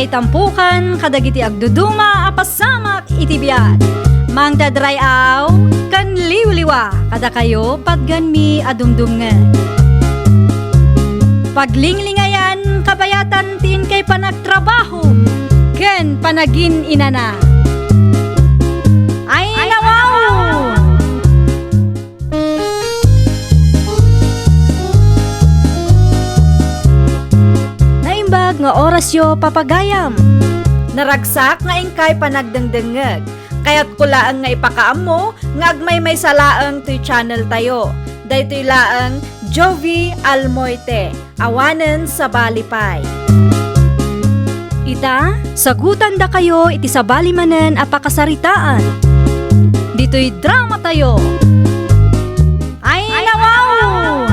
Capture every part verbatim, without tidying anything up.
Itampukan kadagiti agduduma a pasamak iti biag. Mangted ray-aw ken liwliwa kadakayo patgenmi a dumdumngeg. Paglinglingayan kabayatan ti inkay panagtrabaho ken panagin-inana. Ay, nawaw! Naimbag nga orasyo, papagayam. Naragsak nga inkay panagdengdengngeg. Kayatko laeng nga ipakaammo nga agmaymaysa laeng toy channel tayo. Daytoy laeng Jovi Almoite. Awanen sabali pay. Ita, sagutandakayo iti sabali manen a pakasaritaan. Ditoy drama tayo. Ay, nawaw!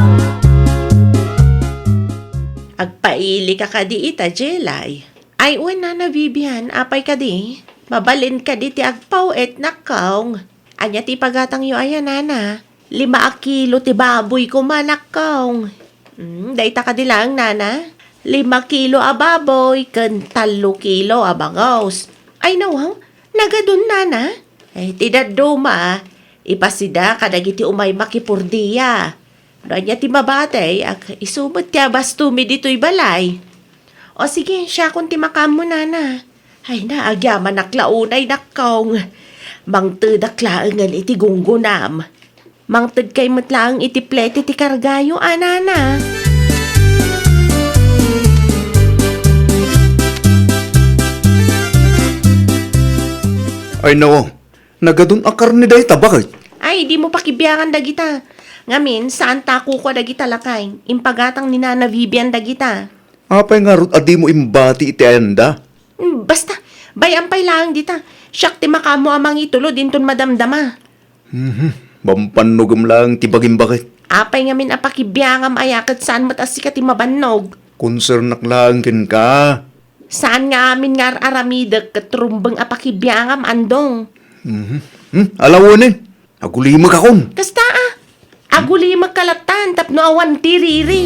Agpailika kadi ita, Jelay? Ay, wen, Nana Vivian, apay kadi? Mabalin kadi ti agpaw-it, nakkong? Ania ti ipagatangyo aya, Nana? Lima a kilo ti baboy koma, nakkong. Hmm, dayta kadi laeng, Nana? Lima kilo a baboy ken tallo kilo a bangos. Ay, nawang, nagadun, Nana? Ay, ti dadduma, ipasida kadagiti umay makipurdia. No ania ti mabati, ak-, isu met ti abastomi ditoy balay. O sige, siakon ti makaammo, Nana. Ay na, agyamanak la unay, nakkong. Mangtedak laengen iti gunggonam. Mangtedkay met laeng iti plete ti kargayo, a, Nana. Ay nao, nagadun a karne dayta, baket? Ay, dimo pakibiangan dagita. Ngamin, saanta a kukua dagita, lakay. Impagatang ni Nana Vivian dagita. Apay ngarud a dimo imbati iti ayanda? Hmm, basta, bay-am pay laeng dita. Siak ti makaammo a mangitulod inton madamdama. Mhm. Mampannogem laeng ti bagim, baket. Apay ngamin a pakibiangam aya ket saan met a sika ti mabannog? Konsernak laeng kenka. Saan nga amin nga ar-aramidek ket rumbeng a pakibiangam, Andong. Mhm. Hmm? Ala wen, eh. Agulimekakon. Kasta, a. Agulimekka lattan tapno awan ti riri.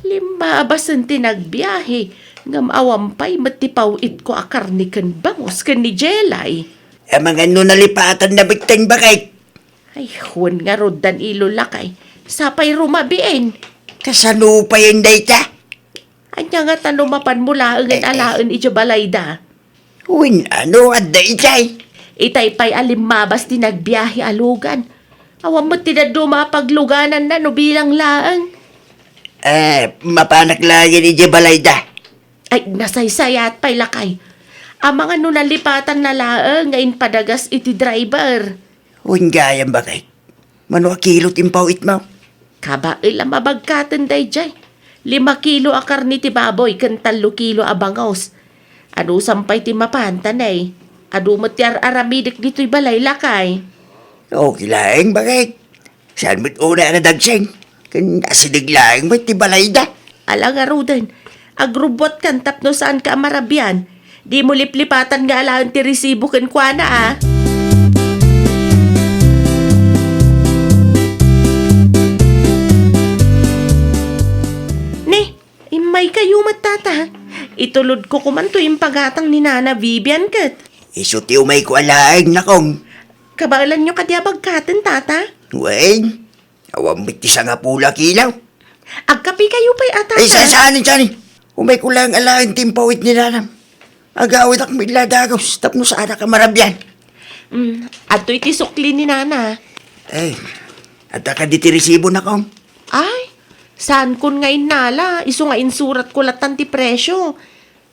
Limmabasen ti nagbiahe, ngem awan pay met ti paw-itko a karne ken bangus ken ni Jelay. Amangan no nalipatanna metten, baket? Ay, wen ngarud, Danilo, lakay. Sapay rumabiin. Kasano payen dayta? Ania ngata no mapanmo laengen alaen idiay balayda? Wen, ano, adda idiay? Itay pay a limmabas ti nagbiahe a lugan. Awan met ti dadduma a paglugananna no bilang laeng. Eh, mapanak laengen idiay balayda. Ay, nasaysayaat pay, lakay. Amangan no nalipatanna laeng nga impadagas iti driver. Wen gayam, baket. Mano a kilo ti impaw-itmo? Kabael a mabagkaten daydiay. Lima kilo a karne ti baboy ken tallo kilo a bangos. Anusan pay ti mapan, ta ne, adu met ti ar-aramidek ditoy balay, lakay. Okay laeng, baket. Saan met unay a nadagseng? Ken asideg laeng met ti balayda. Ala ngaruden, agrubbuatkan tapno saanka a marabian. Dimo liplipatan nga alaen ti resibo kenkuana, a. Ne, immaykayo met, tata. Itulodko koman toy impagatang ni Nana Vivian ket. Isu ti umayko a laeng, nakong. Kabaelanyo kadi a bagkaten, tata? Wen, awan met ti sangapulo a kilo. Agkapikayo pay a, tata. Ay, sa-, saan, saan? Umayko laeng alaen ti impaw-it ni nanam. Agawidak met la dagus tapno saanak a marabian. Mm, adtoy ti sukli ni nana. Ay, adda kadi ti resibo, nakong? Ay, saankon nga innala, isu nga insuratko lattan ti presio.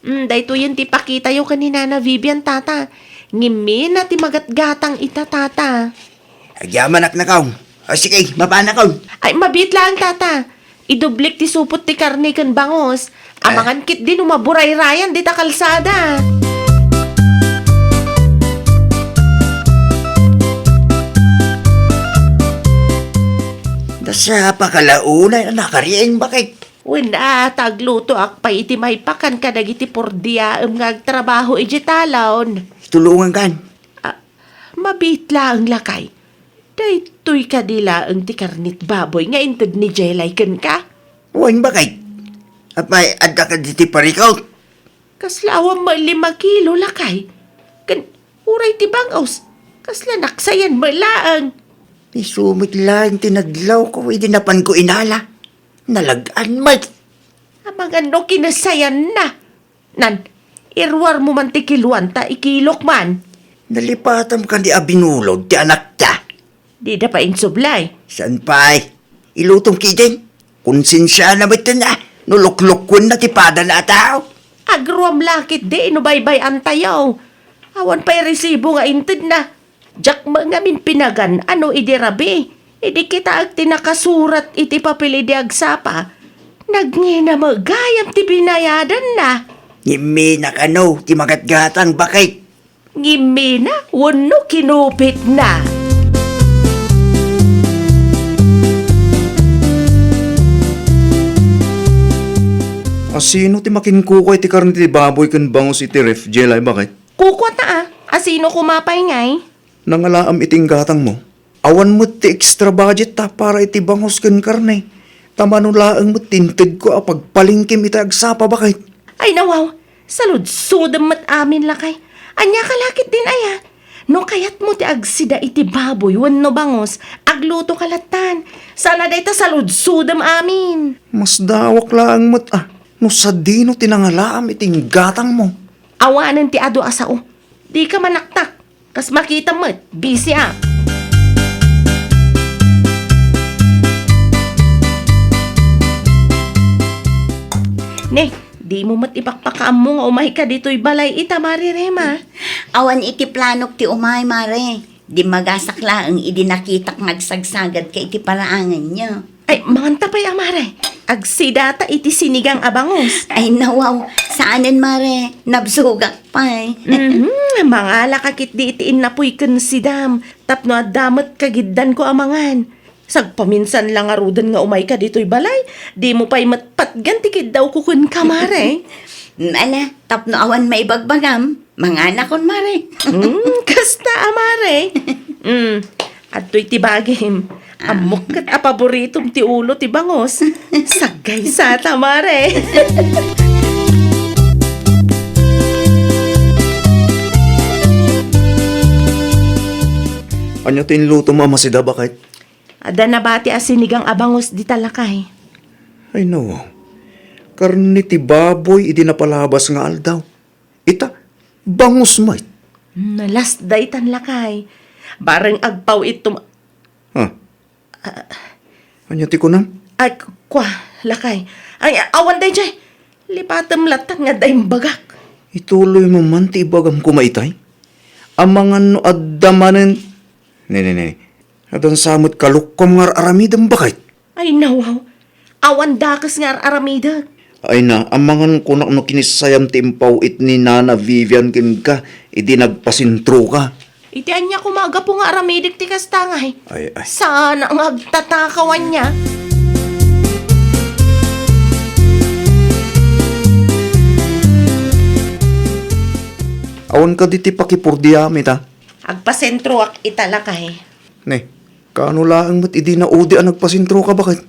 Mm, daytoyen ti ipakitayo ken ni Nana Vivian, tata. Ngimmi na ti magatgatang ita, tata. Agyamanak, nakong. O, sige, mapanakon. Ay, mabiit laeng, tata. Idublik ti supot ti karne ken bangus. Amangan ketdi no maburayrayan dita kalsada. Dasapa ka la unay a nakariing, baket. Wen a, ta aglutoak pay iti maipakan kadagiti purdiaem nga agtrabaho idiay talon. Tulongankan. Ah, mabiit laeng, lakay. Daytoy kadi laeng ti karnit baboy nga inted ni Jelay kenka? Wen, bakit? Apay, adda kadi ti parikot? Kasla awan met lima kilo, lakay. Ken uray ti bangos, kasla naksayan met laeng. Isu met laeng ti nadlawko idi napanko inala. Nalag-an met. Amangan no kinasayanna. Nan, iruarmo man ti kiloan ta ikilok man. Nalipatam kadi a binulod ti anakta. Dida pay insublay. Saan pay? Ilutom ketdin. Konsensiana met ten a, no luklukwenna ti padana a tao. Agruam la ketdi no baybay-antayo. Awan pay resibo nga intedna. Diak met ngamin pinagan-ano idi rabii, idi kitaek ti nakasurat iti papel idi agsapa. Nagngina met gayam ti binayadanna. Ngimmina kano ti magatgatang, bakit? Ngimmina wenno kinupitna? Asino ti makinkukua iti karne ti baboy ken bangus iti ref, Jelay, bakit? Kukuata a. Asino koma pay ngay? Nangalaam iti inggatangmo. Awan met ti extra budget ta para iti bangus ken karne. Ta mano laeng met ti intedko a pagpalengkem iti agsapa, bakit? Ay, nawaw. Saludsodem met amin, lakay. Ania ka la ketdin aya? No kayatmo ti agsida iti baboy wenno bangus, agluto ka lattan. Saan a dayta saludsodem amin. Masdawak laeng met a no sadino ti nangalaam iti inggatangmo. Awanen ti adu a sao. Dika manaktak. Kas makitam met, busy a. Ne, dimo met ipakpakaammo nga umayka ditoy balay ita, Mare Rema. Awan iti planok ti umay, Mare. Dimmagasak laeng idi nakitak nga agsagsagadka iti paraanganyo. Ay, manganta pay a, Mare. Agsidata iti sinigang a bangus. Ay, nawaw. Saanen, Mare. Nabsugak pay. Mhm, mangalaka ketdi iti innapuy ken sidam. Tapno adda met kagiddanko a mangan. Sagpaminsan la ngaruden nga umayka ditoy balay, dimo pay met patgan ti kiddawko kenka, Mare. Mm, ala, tapno awan maibagbagam, manganakon, Mare. Mm, kasta a, Mare. Mm, adtoy ti bagim. Ah. Ammok ket a paboritom ti ulo ti bangus. Saggaysata, Mare. Ania ti inlutom a masida, bakit? Adda nabati a sinigang a bangus dita, lakay. Ay, no. Karne ti baboy idi napalabas nga aldaw. Ita, bangus met. Hmm, last daytan, lakay. Bareng agpaw-ittom. Ha? Ah. Ania ti kunam? Ay, k-, kua, lakay. Ay, awan daydiay. Lipatem lattan nga adda imbagak. Ituloymo man ti ibagam koma itay. Amangan no adda manen. Ne, ne, ne. Adda sa met kalukkom nga ar-aramidem, bakit? Ay, nawaw. Awan dakes nga ar-aramidek. Ay na, amangan kunak no kinissayam ti impaw-it ni Nana Vivian kenka idi nagpasentroka. Iti ania koma a gapu nga aramidek ti kasta ngay? Ay, ay. Saan nga agtatakaw ania? Awan kadi ti pakipurdiam ita? Agpasentroak ita, lakay. Ne, kaano laeng met idi naudi a nagpasentroka, bakit?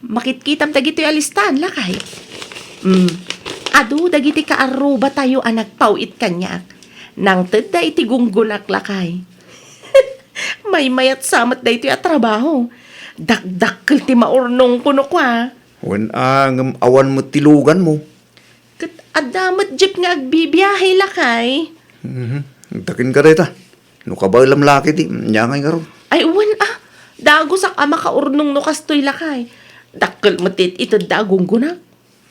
Makitkitam dagitoy a listaan, lakay. Mm. Adu dagiti kaarrubatayo a nagpaw-it kaniak. Nangtedda iti gunggonak, lakay. Maymayat sa met daytoy a trabaho. Dakdakkel ti maurnongko no kua. Wen a, ngem awan met ti luganmo. Ket adda met jeep nga agbibiahe, lakay. Mhm. Agtaken ka dayta. No kabaelam la ketdi, ania ngay ngarud? Ay, wen a. Dagusak a makaurnong no kastoy, lakay. Dakkel met ti itedda a gunggonak.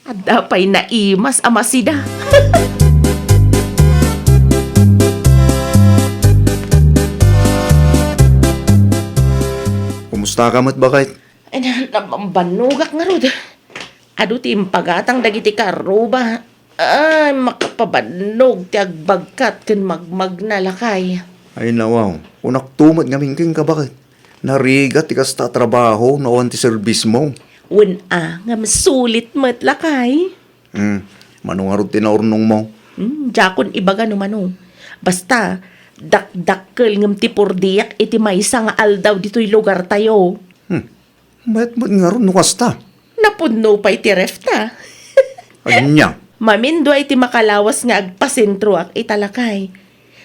Adda pay naimas a masida. Kumusta ka met, bakit? Ay, na-, nabambannogak ngarud. Adu ti impagatang dagiti kaarruba. Ay, makapabannog ti agbagkat ken magmagna, lakay. Ay, nawaw. Kunakto met ngamin kenka, bakit? Narigat ti kasta a trabaho no awan ti serbismo. Wen a, ngem sulit met, lakay. Hmm, mano ngarud ti naurnongmo? Hmm, diakon ibaga no mano. Basta, Dakdakkel ngem ti purdiak iti maysa nga aldaw ditoy lugartayo. Hmm. Mayat met ngarud no kasta. Napunno pay ti ref ta. Ania? Mamindua iti makalawas nga agpasentroak ita lakay.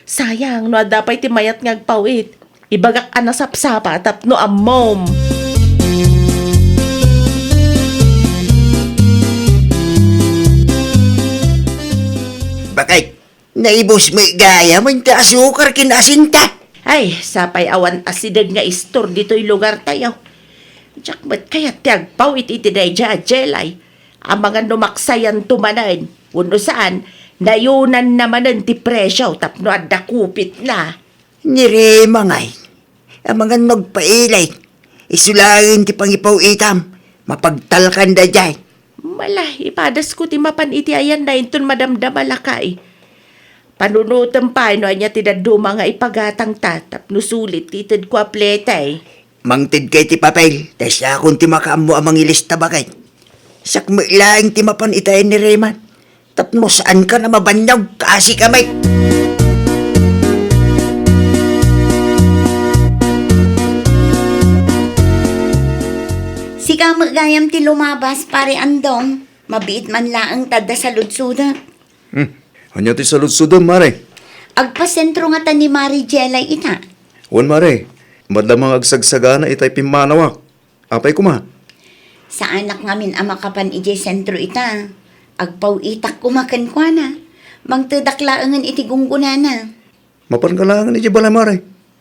Sayang no adda pay ti mayat nga agpaw-it. Ibagak a nasapsapa tapno ammom. Bakit? Naibus met gayam ti asukar ken asinta. Ay, sapay awan asideg nga istor ditoy lugartayo. Diak met kayat ti agpaw-it iti daydiay a jelay. Amangan no maksayanto manen. Wenno saan, nayunanna manen ti presio tapno adda kupitna. Ni Rema ngay. Amangan no agpailay. Isu laeng ti pangipaw-itam. Mapagtalkan daydiay. Mala, ipadasko ti mapan iti ayanna inton madamdama lakay. Panunotem pay no ania ti dadduma nga ipagatangta tapno sulit ti itedko a plete. Mangted kay ti papel, ta siakon ti makaammo a mangilista, bakit? Siak met laeng ti mapan iti ayan ni Rema. Tapno saankan a mabannog, kaasi ka met. Sika met gayam ti lumabas, Pare Andong. Mabiit man laeng ta adda saludsodek. Hmm. Ania ti saludsodem, Mare? Agpasentro ngata ni Mare Jelay ita. Wen, Mare. Madama nga agsagsagana itay pimmanawak. Apay koma? Saanak ngamin a makapan idiay sentro ita. Agpaw-itak koma kenkuana. Mangtedak laengen iti gunggonana. Mapanka laengen idiay balay, Mare.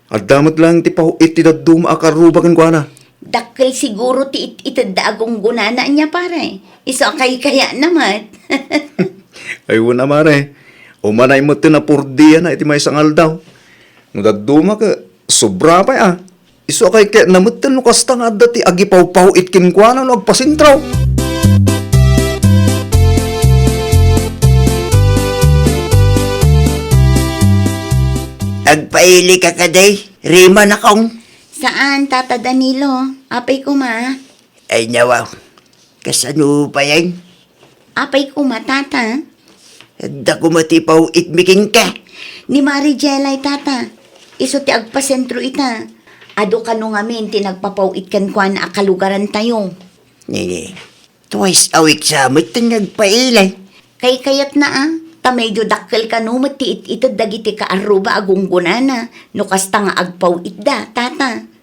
Adda met laeng ti paw-it ti dadduma a karruba kenkuana. Dakkel siguro ti it-itedda a gunggonana ania, pare. Isu a kaykayatna met. Ay, wen a, Mare. Umanay met ti napurdiana iti maysa nga aldaw. No dadduma ket, sobra pay a. Isu a kaykayatna metten no kasta nga adda ti agipawpaw-it kenkuana no agpasentro. Agpaili ka kadi, Rema, nakong? Saan, Tata Danilo. Apay koma? Ay, nawaw. Kasano payen? Apay koma, Tata? Adda koma ti paw-itmi kenka. Ni Mari Jelay, Tata. Isu ti agpasentro ita. Adu kano ngamin ti nagpapaw-it kenkuana a kalugarantayo. Nini, twice a week sa met ti nagpailay. Kaykayatna a, ta medyo dakkel kano met ti it-ited dagiti kaarruba a gunggonana no kasta nga agpaw-itda, Tata.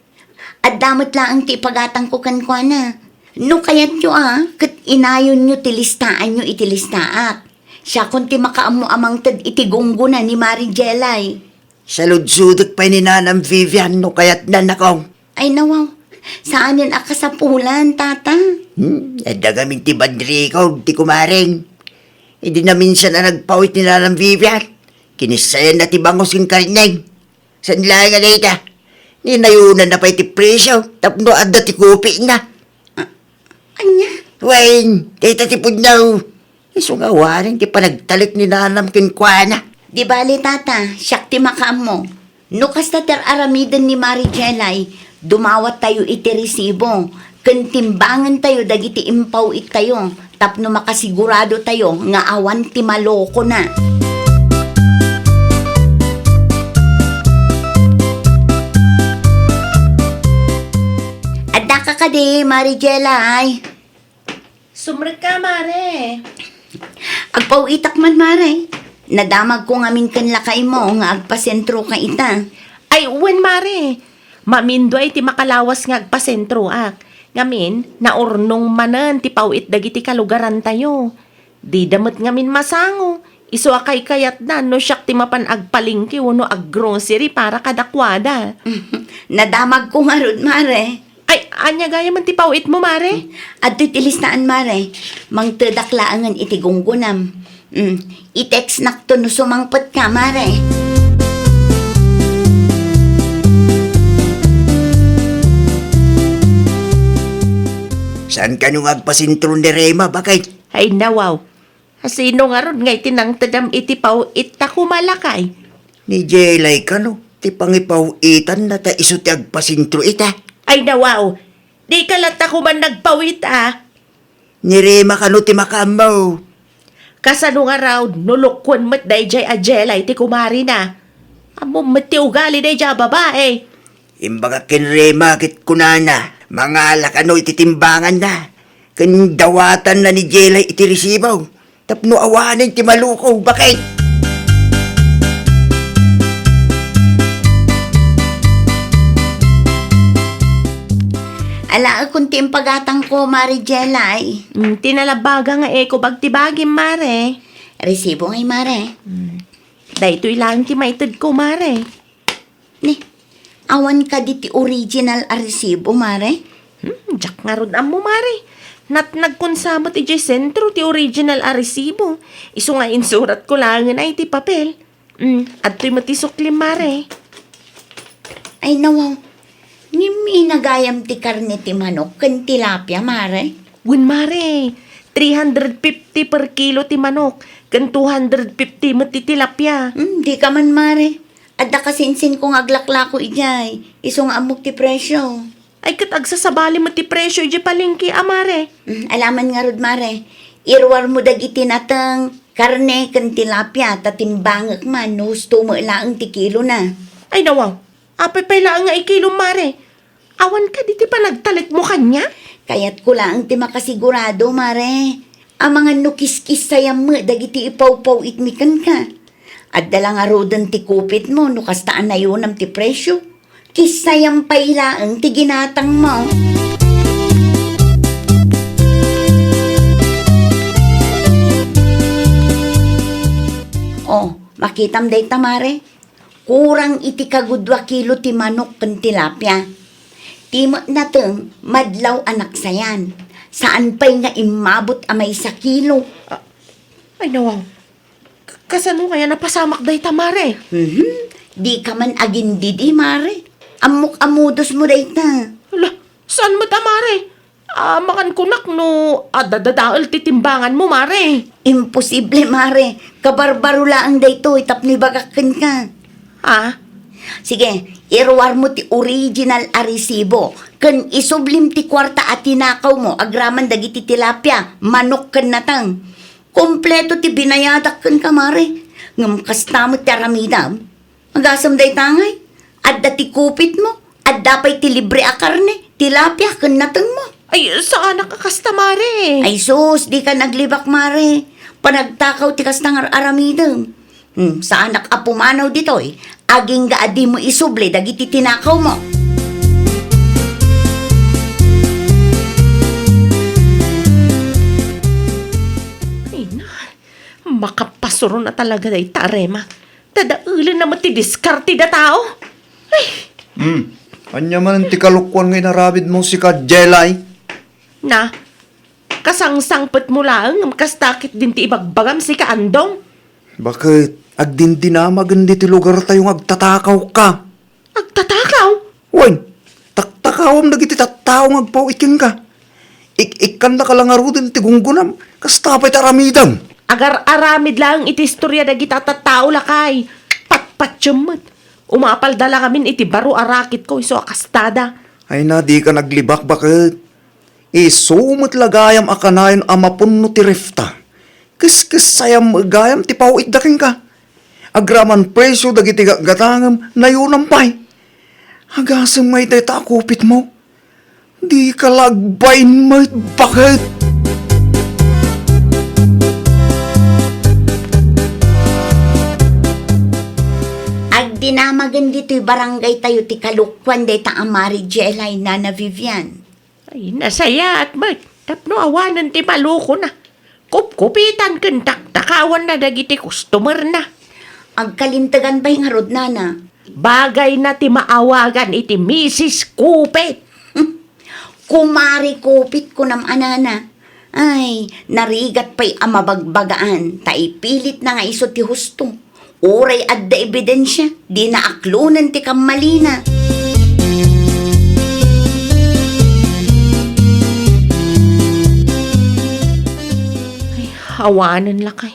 Adda met laeng ti ipagatangko kenkuana. No kayatyo a, ket inayonyo ti listaanyo iti listaak. Siakon ti makaammo a mangted iti gunggona ni Mari Jelay. Saludsodek pay ni Nanang Vivian no kayatna, nakong. Ay, nawaw. Saanen a kasapulan, Tata. Hmm, adda ngamin ti bad record ti kumareng. Idi naminsan a nagpaw-it ni Nanang Vivian, kinissayanna ti bangus ken karneng. Saan laeng a dayta? Ninayonanna pay ti presyo tapno adda ti kupitna. A-, ania? Wen, dayta ti pudno. Isu nga awanen ti panagtalek ni Nanang kenkuana. Di bale, Tata, siak ti makaammo. No kasta ti ar-aramiden ni Mari Jelay, dumawattayo iti resibo ken timbangentayo dagiti impaw-ittayo tapno makasiguradotayo nga awan ti malokona. Addaka kadi, Mari Jelay? Sumrekka, Mare. Agpaw-itak man, Mare. Nadamagko ngamin ken lakaymo nga agpasentroka ita. Ay, wen, Mare. Mamindua iti makalawas nga agpasentroak. Ngamin, naurnong manen ti paw-it dagiti kalugarantayo. Dida met ngamin masango. Isu a kaykayatda no siak ti mapan agpalengke wenno aggrocery para kadakuada. Nadamagko ngarud, Mare. Ay, ania gayam ti paw-itmo, Mare? Adtoy ti listaan, Mare. Mangtedak laengen iti gunggonam. Mm, i-textnakto no sumangpetka, Mare. Saan kano nga agpasentro ni Rema, bakit? Ay, nawaw. Asino ngarud nga iti nangtedam iti paw-itta koma, lakay? Ni Jelay kano ti pangipaw-itanna ta isu ti agpasentro ita? Ay, nawaw. Dika latta koma nagpaw-it a. Ni Rema kano ti makaammo? Kasano ngarud no lukuen met daydiay a Jelay ti kumarina? Ammom met ti ugali daydiay a babai. Imbagak ken Rema ket kunana, mangala kano iti timbanganna, ken dawatanna ni Jelay iti resibo tapno awanen ti maluko, baket. Alaekon ti impagatangko, Mare Jelay. Mm, ti nalabaga nga eko bagtibagim, Mare. Resibo ngay, Mare. Mm. Daytoy laeng ti maitedko, Mare. Ni, awan kadi ti original a resibo, Mare? Hmm, diak ngarud ammo, Mare. Natnagkon sa met idiay sentro ti original a resibo. Isu nga insuratko laengen ay ti papel. Hmm, adtoy met ti suklim, Mare. Ay, nawaw. Ngem inagayam ti karne ti manok ken tilapia, Mare? Wen, Mare. Three hundred fifty per kilo ti manok, ken two hundred fifty met ti tilapia. Hmm, di ka man, Mare. Adda kasinsinko nga aglaklako idiay, isu nga ammok ti presio. Ay, ket agsasabali met ti presio idiay palengke a, Mare. Mm, alaman ngarud, Mare. Iruarmo dagiti nateng, karne, ken tilapia, ta timbangek man no husto met laeng ti kilona. Ay, nawaw. Apay pay laeng nga ikilom, Mare? Awan kadi ti panagtalekmo kaniak? Kayatko laeng ti makasigurado, Mare. Amangan no kiskissayam met dagiti ipawpaw-itmi kenka. Adda la ngaruden ti kupitmo no kasta a nayonam ti presio. Kissayam pay laeng ti ginatangmo. Oh, makitam dayta, Mare? Kurang iti kagudua kilo ti manok ken tilapia. Ti met nateng, madlaw a naksayan. Saan pay nga immabot a maysa kilo. Ah, ay, nawaw. K-, kasano kaya napasamak dayta, Mare? Mhm. Di ka man agindidi, Mare. Ammok a modusmo dayta. Ala, saan met a, Mare? Ah, makankunak no adda dadael ti timbanganmo, Mare. Imposible, Mare. Kabarbaro laeng daytoy tapno ibagak kenka. Ah? Sige, iruarmo ti original a resibo ken isublim ti kuarta a tinakawmo agraman dagiti tilapia, manok ken nateng. Kompleto ti binayadak kenka, Mare. Ngem kasta met ti aramidem. Agasem dayta ngay, adda ti kupitmo, adda pay ti libre a karne, tilapia ken natengmo. Ay, saanak a kasta, Mare. Ay sus, dika naglibak, Mare. Panagtakaw ti kasta nga ar-aramidem. Hmm, saanak a pumanaw ditoy, agingga a dimo isubli dagiti tinakawmo. Ay, na, makapasuron a talaga dayta a Rema. Dadaelenna met ti diskarte da tao. Ay! Hmm. Ania manen ti kalokoan nga inaramidmo, sika, Jelay? Na, kasangsangpetmo laeng ngem kasta ketdin ti ibagbagam, sika, Andong? Baket, agdindinamagen ditoy lugartayo nga agtatakawka. Agtatakaw? Wen, taktakawam dagiti tattao nga agpaw-it kenka. Ik-ikkannaka la ngaruden ti gunggonam, kasta pay ti aramidem. Agar-aramid laeng iti istoria dagita tattao, lakay. Patpatiem met. Umapalda la ngamin iti baro a raketko isu a kastada. Ay na, dika naglibak, baket. Isu met la gayam a kanayon a mapunno ti refta. Keskessayam met gayam ti paw-itda kenka. Agraman presio dagiti gatgatangem, nayonam pay. Agasem ngay dayta a kupitmo. Dika la agbain met, baket. Agdinamagen ditoy barangaytayo ti kalokoan dayta a Mare Jelay, Nana Vivian. Ay, nasayaat met tapno awanen ti malukona. Kupkupitan ken taktakawanna dagiti customerna. Agkalintegan pay ngarud, Nana. Bagayna ti maawagan iti Misis Kupit. Kumare Kupit, kunam a, Nana. Ay, narigat pay a mabagbagaan, ta ipilitna nga isu ti husto. Uray adda ebidensia, dina aklonen ti kammalina. Ay, awanen, lakay.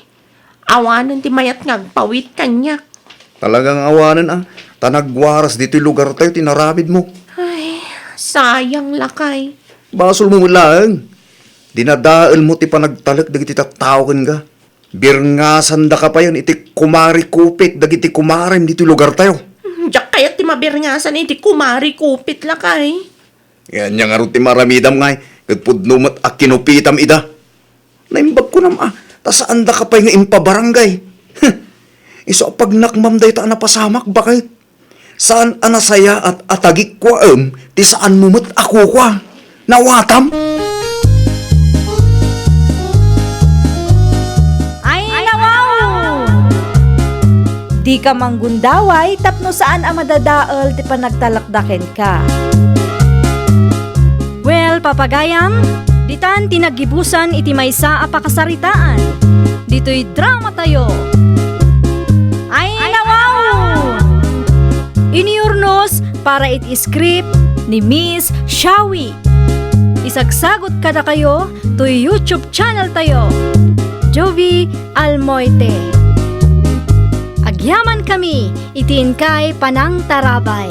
Awanen ti mayat nga agpaw-it kaniak. Talaga nga awanen, a, ta nagwaras ditoy lugartayo ti inaramidmo. Ay, sayang, lakay. Basolmo met laeng. Dinadaelmo ti panagtalek dagiti tattao kenka. Birngasandaka payen iti kumari Kupit dagiti kumarem ditoy lugartayo. Hmm, diak kayat ti mabirngasan iti kumari Kupit, lakay. Ania ngarud ti maaramidam ngay, ket pudno met a kinupitam ida. Naimbag ko nam a, ta saandaka pay nga impabarangay. Huh. Isu a pagnakmam dayta a napasamak, baket. Saan a nasayaat a tagikkuaem ti saanmo met a kukua. Nawatam? Ay, nawaw! Dika manggundaway tapno saan a madadael ti panagtalakda kenka. Well, papagayam, ditan ti naggibusan iti maysa a pakasaritaan. Ditoy dramatayo. Ay, nawaw! Inurnos para iti script ni Miss Shawi. Isagsagut kadakayo toy YouTube channel tayo, Jovie Almoite. Agyaman kami iti inkay panangtarabay.